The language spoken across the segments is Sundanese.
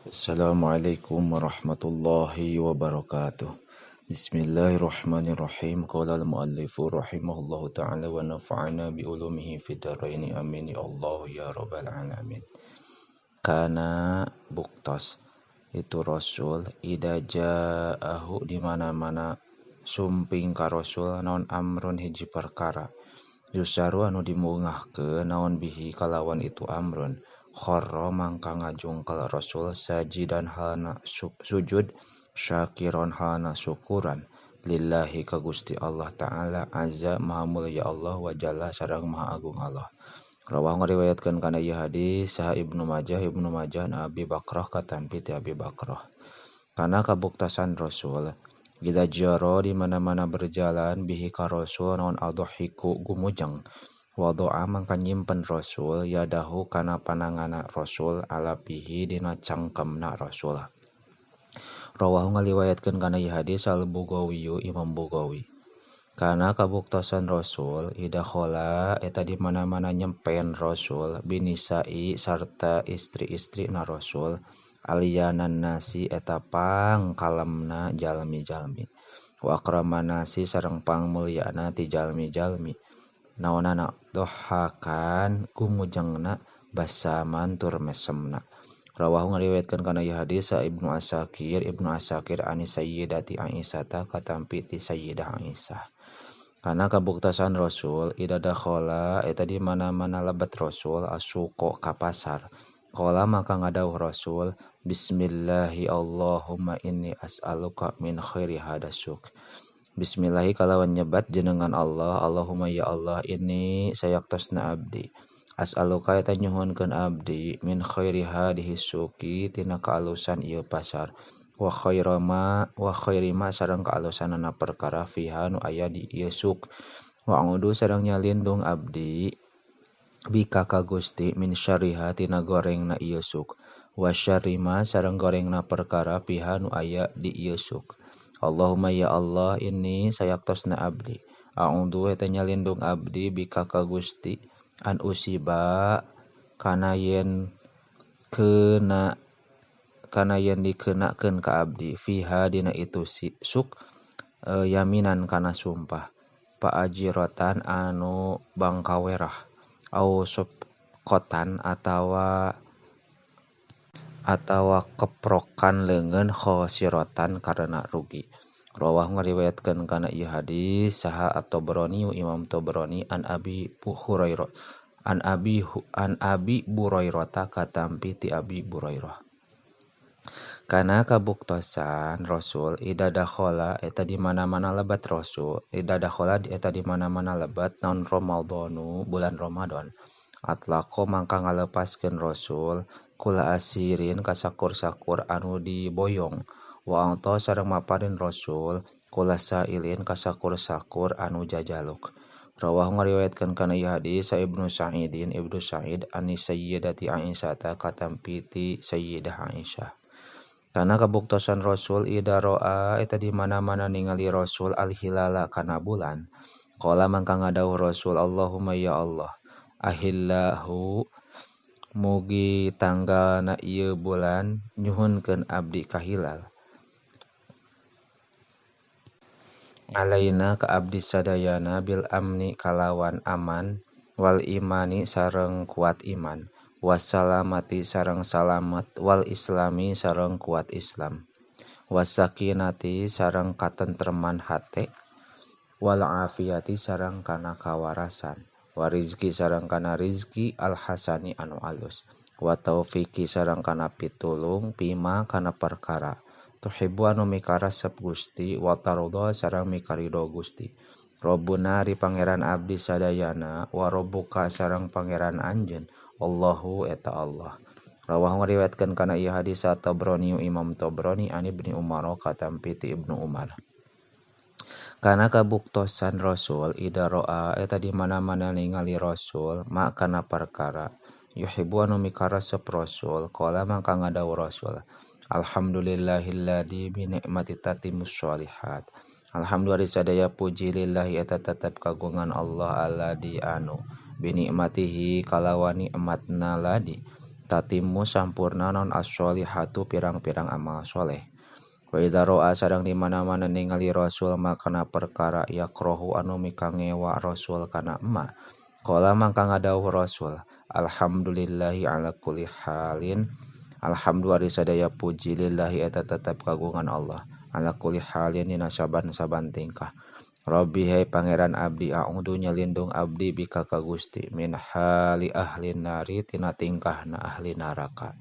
Assalamualaikum warahmatullahi wabarakatuh. Bismillahirrahmanirrahim. Qala al-muallifu rahimahullahu ta'ala wa nafa'ana bi ulumihi fid dharain. Amin ya Allah ya rabbal alamin. Kana buktos itu Rasul ida ja'ahu di mana-mana sumping ka Rasul naon amrun hiji perkara yusaru anu dimungahkeun naon bihi kalawan itu amrun kharra mangka ngajungkel Rasul sajidan halna sujud syakiron halna syukuran lillahi ka Gusti Allah Ta'ala azza maha mulia Allah wa jalla sareng maha agung Allah. Rawah ngariwayatkeun kana ieu hadis saha Ibnu Majah an Abi Bakrah katampi ti Abi Bakrah. Kana kabuktasan Rasul ida jaro di mana-mana berjalan bihi ka Rasul naon adhahiku gumujeng wadoa mangka nyimpen Rasul yadahu kana panangana Rasul ala bihi dina cangkemna Rasul. Rawahu ngaliwayatkeun kana ieu hadis Al-Bugawiyu Imam Bugawi. Kana kabuktosan Rasul ida khola eta di mana-mana nyempen Rasul binisai sarta istri-istri na Rasul aliyanan nasi eta pang kalemna jalmi-jalmi wa akramanasi sareng pangmulyana ti jalmi-jalmi naonana dohakan gumujengna basaman tur mesemna. Rawahu ngariwayatkeun kana ieu hadis Ibnu Asakir ani Sayyidati Aisyah katampi ti Sayyidah Aisyah. Kana kabuktasan Rasul ida dakhala eta di mana-mana lebet Rasul asuko ka pasar. Qala maka ngadawuh Rasul bismillahi Allahumma inni as'aluka min khairi hadasuk. Bismillahi kalawan nyebat jenengan Allah, Allahumma ya Allah ini sayaktosna abdi. As'aluka eta nyuhunkeun abdi min khairi hadhihi suqi tina kaalusan ieu pasar. Wa khairima sareng kaalusanana perkara fiha nu aya di ieu suk. Wa a'udzu sareng nyalindung abdi bika ka Gusti min syarriha tina gorengna ieu suk. Wa syarrima sareng gorengna perkara fiha nu aya di ieu suk. Allahumma ya Allah ini sayaktosna abdi. A'udzu eta nyalindung abdi bika ka Gusti an usiba kana yen dikenakeun ka abdi fiha dina itu suk yaminan kana sumpah paajiratan anu bangkawerah au subqatan atawa keprokan leungeun khosiratan karena rugi. Rawah ngariwayatkeun kana ieu hadis saha At-Tabrani Imam Tabrani an Abi Hurairah an Abi Burairah katampi ti Abi Burairah. Kana kabuktosan Rasul ida dakhala eta di mana-mana lebat Rasul ida dakhala eta di mana-mana lebat naon Ramadhanu bulan Ramadan atlaqo mangka ngalepaskeun Rasul kula asirin kasakur-sakur anu diboyong wa angto sareng maparin Rasul kula sailin kasakur-sakur anu jajaluk. Rawah ngariwayatkeun kana ieu hadis Ibnu Sa'id ani Sayyidati Aisyah katampi ti Sayyidah Aisyah. Kana kabuktosan Rasul ida roa eta di mana-mana ningali Rasul al-hilala kana bulan. Qala mangka ngadawuh Rasul Allahumma ya Allah ahillahu mugi tanggalna ieu bulan nyuhunkeun abdi ka hilal. Alaina ka abdi sadayana bil amni kalawan aman wal imani sareng kuat iman wassalamati sareng salamet wal islami sareng kuat Islam wasakinati sareng katentreman hate wal afiyati sareng kana kawarasan warizki sareng kana rizki al hasani anu alus wa taufiki sareng kana pitulung pima kana perkara tuhibbu anu mikaresep Gusti wa tarudha sareng mikaridho Gusti Rabbuna ri pangeran abdi sadayana wa rabbuka sareng pangeran anjeun Allahu eta Allah. Rawah ngariwayatkeun kana ieu hadis Tabrani Imam Tabrani an Ibnu Umar katampi ti Ibnu Umar. Kana kabuktosan Rasul ida roa eta di mana-mana ningali Rasul ma kana perkara yuhibbu anu mikaresep Rasul qala mangka ngadawuh Rasul alhamdulillahilladzi bi ni'mati tatimmus sholihat. Alhamdulillah sadaya puji lillahi eta tetep kagungan Allah alladzi anu bi nikmatihi kalawan nikmatna ladi Tatimu sampurna naon as-sholihatu pirang-pirang amal soleh. Wa idza ra'a sareng di mana-mana ningali Rasul makana perkara yakrohu anu mikangewa Rasul kana emma. Qala mangka ngadawuh Rasul alhamdulillahi ala kulli halin. Alhamdulillah sadaya puji lillahi eta tetep kagungan Allah ala kulli halin dina saban-saban tingkah. Rabbi hai pangeran abdi a'udzu nyalindung abdi bika ka Gusti min hali ahli nari tina tingkahna ahli neraka.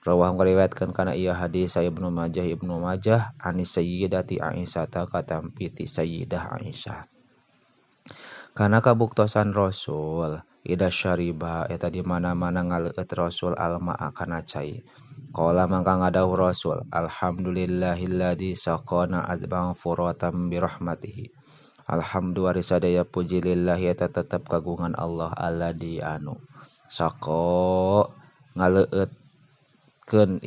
Rawah ngariwayatkeun kana ieu hadis Ibnu Majah anis Sayyidati Aisyah ta katampi ti Sayyidah Aisyah. Kana kabuktosan Rasul ida syariba eta di mana-mana ngaleueut Rasul almaa kana cai. Qala mangka ngadawuh Rasul alhamdulillahilladzi saqana adban furatan bi rahmatihi. Alhamdulillah sadaya puji lillahi eta tetep kagungan Allah alladzi anu saqo ngaleueutkeun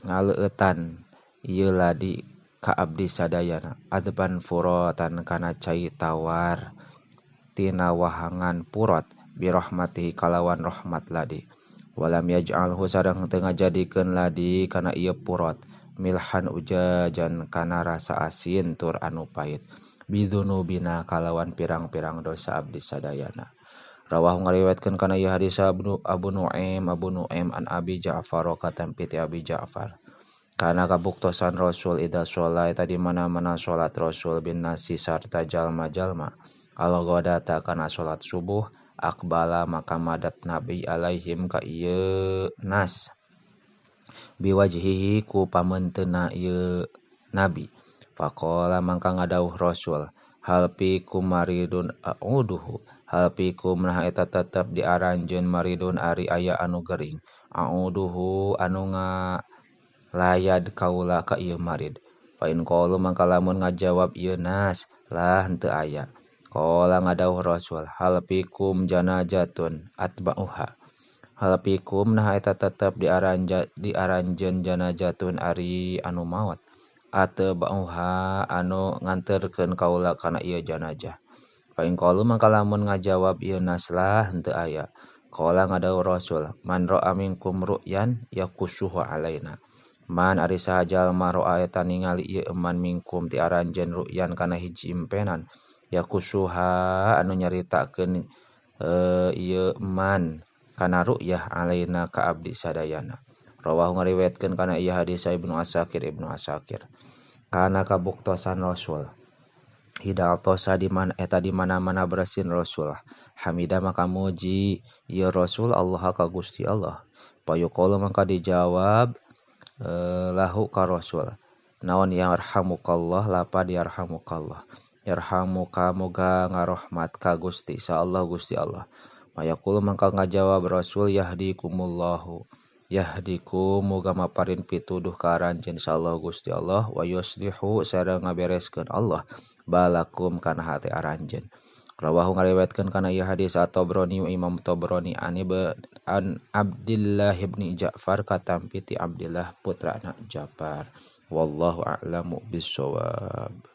ngaleueutan ieu ladi ka abdi sadayana adban furatan kana cai tawar tina wahangan purot birahmatihi kalawan rahmat ladi. Walam yaj'alhu sareng teu ngajadikeun ladi kana ieu purot milhan ujajan kana rasa asin tur anu pahit bidunubina kalawan pirang-pirang dosa abdi sadayana. Rawahu ngariwayatkeun kana ieu hadis Abu Nuaim an Abi Ja'far katampi ti Abi Ja'far. Kana kabuktosan Rasul ida sholat eta di mana-mana salat Rasul bin nasi sarta jalma-jalma al-ghadata kana salat subuh akbala maka madap Nabi alaihim ka ieu nas biwajhihi ku pamenteuna ieu Nabi. Faqala mangka ngadawuh Rasul hal pikum maridun a'uduhu hal pikum nah eta tetep di aranjeun maridun ari aya anu gering a'uduhu anu ngalayad kaula ka ieu marid. Fa in qalu mangka lamun ngajawab ieu nas lah henteu aya. Qala ngadawuh Rasul hal pikum janajatun atba'uha hal pikum nah eta tetep di aranjeun janajatun ari anu maot atba'uha anu nganterkeun kaula kana ieu janajah. Fa in qalu mangka lamun ngajawab ieu nas lah henteu aya. Qala ngadawuh Rasul man ra'a minkum ru'yan yaqusuhu alaina. Man ari saha jalma ra'a eta ningali ieu man minkum ti aranjeun ru'yan kana hiji impenan yakusuha anu nyaritakeun ieu man kana ru'yah alaina ka abdi sadayana. Rawahu ngariwayatkeun kana ieu hadis Ibnu Asakir. Kana kabuktosan Rasul hida tosa di mana eta di mana-mana bersin Rasul hamida maka muji ieu Rasul Allah ka Gusti Allah. Payuqalu maka dijawab lahu ka Rasul naon yarhamukallah lapad yarhamukallah yarhamuka moga ngarohmat ka Gusti sa Allah Gusti Allah. Mayaqulu mangka ngajawab Rasul yahdikumullahu yahdikum moga maparin pituduh ka aranjeun sa Allah Gusti Allah wa yuslihu sareng ngabereskeun Allah balakum kana hate aranjeun. Rawahu ngariwayatkeun kana ieu hadis At-Tabrani Imam Tabrani an Abdillah ibni Ja'far katampi ti Abdillah putrana Ja'far. Wallahu a'lamu bissawab.